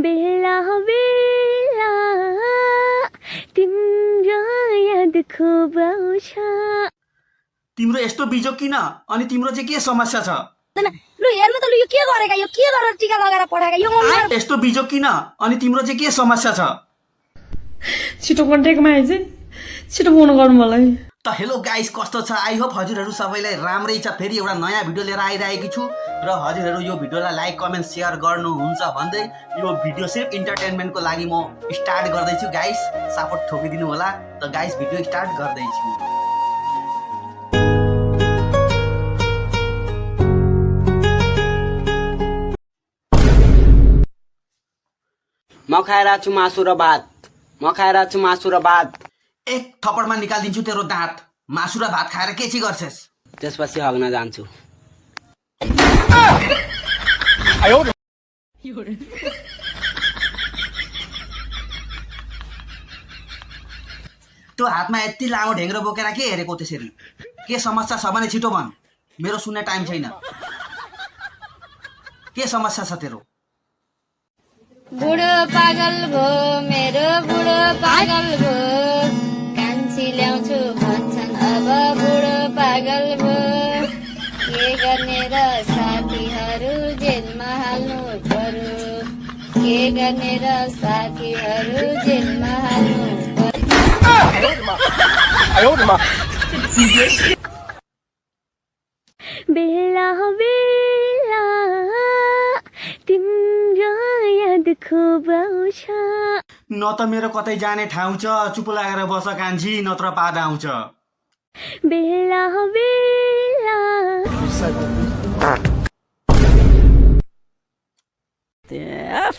बेला बेला तिम्रो याद खुब आउँछ। तिम्रो यस्तो बिजोग किन अनि तिम्रो चाहिँ के समस्या छ? लु हेर्नु त, लु यो के गरेका, यो के गरेर टीका लगाएर पठाएका, यो यस्तो बिजोग किन अनि तिम्रो चाहिँ के समस्या छ? छिटो कन्ट्याक्टमा आइज, छिटो फोन गर्नु मलाई। त हेलो गाइस, कस्तो छ? आई होप हजुरहरू सबैलाई राम्रै छ। फेरि एउटा नयाँ भिडियो लिएर आइरहेकी छु र हजुरहरू यो भिडियोलाई लाइक कमेन्ट सेयर गर्नुहुन्छ भन्दै यो भिडियो सिर्फ इन्टरटेनमेन्टको लागि म स्टार्ट गर्दैछु। गाइस सपोर्ट ठोकिदिनु होला। त गाइस भिडियो स्टार्ट गर्दैछु। म खाइरहेको छु मासु र भात, म खाइरहेको छु मासु र भात। एक थप्पडमा निकालिदिन्छु तेरो दाँत। मासु र भात खाएर के चाहिँ गर्छस्? त्यसपछि हग्न जान्छु। त्यो हातमा यति लामो ढेङ्ग्रो बोकेर के हेरेको त्यसरी? के समस्या छ भने छिटो भन, मेरो सुन्ने टाइम छैन। के समस्या छ तेरो? बुढो पागल भो मेरो बुढो पागल भो, कान्छी ल्याउँछु भन्छन् अब बुढो पागल भो। के गर्ने र साथीहरू जेलमा हाल्नु पर्यो, के गर्ने र साथीहरू जेलमा हाल्नु बेला बेला तिम्रो याद खुब आउँछ। न त मेरो कतै जाने ठाउँ छ, चुप लागेर बस कान्छी, नत्र पाद आउँछ। बेला बेला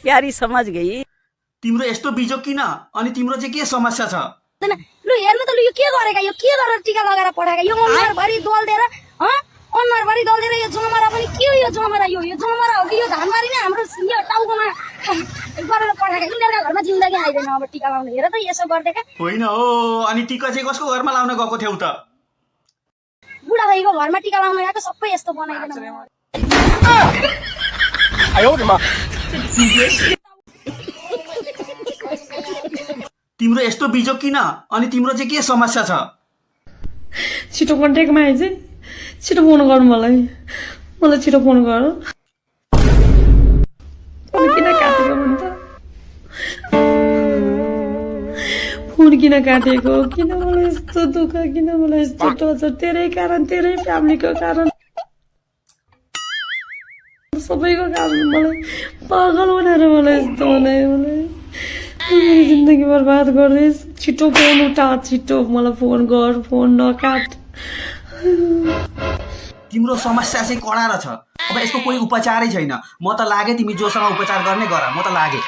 प्यारी समझ गई। तिम्रो यस्तो बिजोग किन अनि तिम्रो चाहिँ के समस्या छ? लु हेर्नु त, लु यो के गरेका, यो के गरेर टीका लगाएर पठाएका, यो अनुहारभरि दल्देर अनुहारभरि दल्देर यो जमरा पनि के हो? यो जमरा यो जमरा हो कि यो धानबारी नै हाम्रो यो टाउकोमा गरेर पठाएका? यिनीहरूका घरमा जिन्दगी आइदैन अब टीका लाउनु। हेर त यसो गर्देका। होइन हो, अनि टिका चाहिँ कसको घरमा लाउन गएको थियौ त? बुढाबाईको घरमा टीका लाउन गएको, सबै यस्तो बनाइदिनु। तिम्रो यस्तो बिजोग किन अनि तिम्रो चाहिँ के समस्या छ? छिटो कन्ट्याक्टमा आइज, छिटो फोन गर्नु मलाई, मलाई छिटो फोन गर। किन काटेको भन्छ? फोन किन काटेको? किन मलाई यस्तो दुःख, किन मलाई यस्तो टर्चर? तेरै कारण, तेरै फ्यामिलीको कारण, सबैको कारण मलाई पागल बनाएर मलाई यस्तो बनायो। मलाई मेरो जिन्दगी बर्बाद गर्दैछ। छिटो फोन उठा, छिटो मलाई फोन गर, फोन नकाट। तिम्रो समस्या चाहिँ कडा रहेछ। अब यसको कोही उपचारै छैन। म त लागे तिमी जोसँग उपचार गर्ने गर, म त लागे।